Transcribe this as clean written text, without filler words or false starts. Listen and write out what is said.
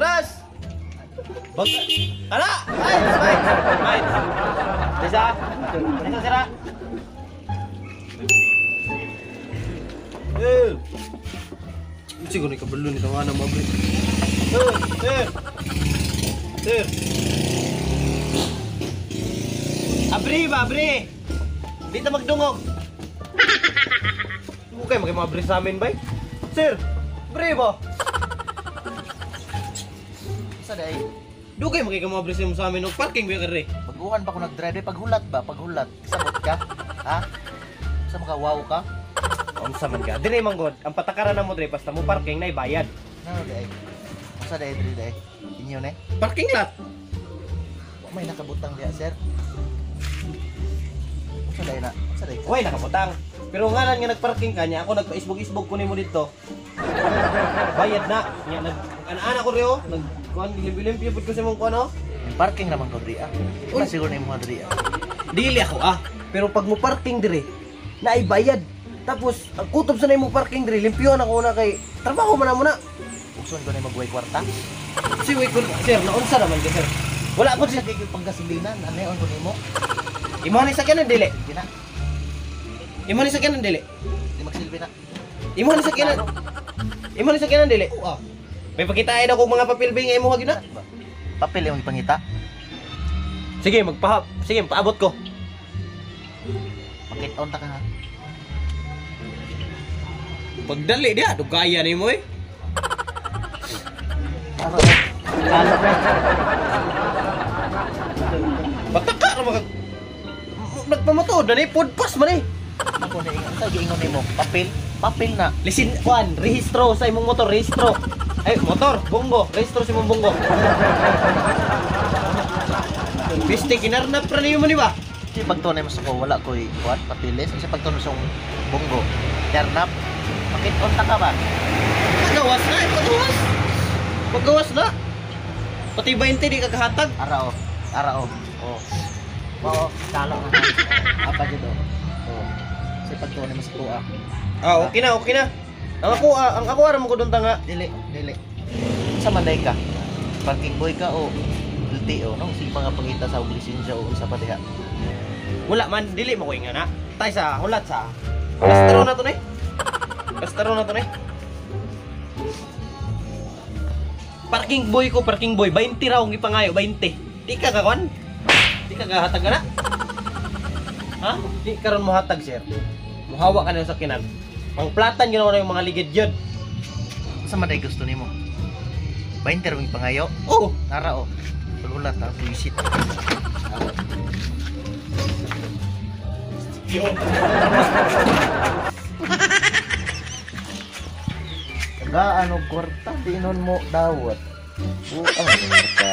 Tras! Bag... Ala! Ay! Ay! Ay! Isa! Isa sira! Eh! Siguro ni kabalo ni tawanan mo, bre. Sir! Sir! Sir! Abri ba, abri! Di ta magdungog! Okay, maging sa amin, bay? Sir! Bre ba? Sa day? Dugay magiging mga mo sa amin. Parking ba yung Baguhan ba ko nag-drive? Paghulat ba? Paghulat. Sabot ka? Ha? Sa mga wow ka? Unsa man ka? Dire man god, ang patakaran na mo dire basta mo parking na ibayad. Ano day? Unsa day dire day? Inyo ne? Parking lot. Wa may nakabutang diha, sir. Unsa day na? Unsa day? Way nakabutang. Pero ngalan nga nagparking ka niya, ako nagpaisbog-isbog ko nimo dito. Bayad na. Nya nag ana-ana ko reo, nag kuan limpyo-limpyo pud ko sa imong kuan oh. Parking naman ko diri ah. Di siguro na imong diri ah. Dili ako ah. Pero pag mo parking dire, naay bayad. Tapos ang kutob sa na imong parking dire, limpyo na ko na kay trabaho man na mo na. Ukson ko na magway kwarta. Si way ko sir, naunsa naman ka sir. Wala ko Sa kay panggasilinan, ano ko nimo? Imo ni sakyanan dili. Sige na. Imo ni sakyanan dili. Di magsilbi na. Imo ni sakyanan. Imo ni sakyanan dili. Oo ah. May pakitain ako mga papel ba nga imo gyud na. Papel yung ipangita. Sige, magpahap. Sige, paabot ko. Pakit-on ta ka ha. Pagdali diha, dugaya nimo eh. Ano? Kalo pre. Pataka ra maka nagpamatuod na ni food pass man eh. Ako na ingon sa giingon nimo. Papel, papel na. Lisin kuan, rehistro sa imong motor, rehistro. Ay, motor, bunggo, rehistro sa imong bunggo. Biste kinarnap ra niyo mo ni ba? Kasi pagtunay mo sa ko, wala ko'y kuan, papilis. Kasi pagtunay sa bunggo, yarnap, pakit-on ta ka ba? Pagawas na, eh, pagawas. Pagawas na. Pati 20 di ka kahatag. Ara o, ara o. Oh. Oo, talo na. Apa dito? Oh. Kasi pagtunay mo sa kuha. Ah, okay na, okay na. Ang ako ara mo ko doon tanga. Dili, dili. Sa manday ka? Parking boy ka o LTO, no? Sige mga pangita sa lisensya o sa patiha. Wala man, dili mo ko inga na. Tay sa hulat sa. Kastaro na to ni. Kastaro na to ni. Parking boy ko, parking boy. 20 raw ang ipangayo, 20. Di ka kakon? Di ka kahatag na? Ha? Di karon mo hatag, sir. Muhawa ka na sa kinan. Pangplatan yun na yung mga ligid yun. Sa manday gusto nimo? 20 raw ang pangayo? Oh, Nara o. Paghulat ha, buisit. Gaano kwarta dinon mo dawat. Buang ka.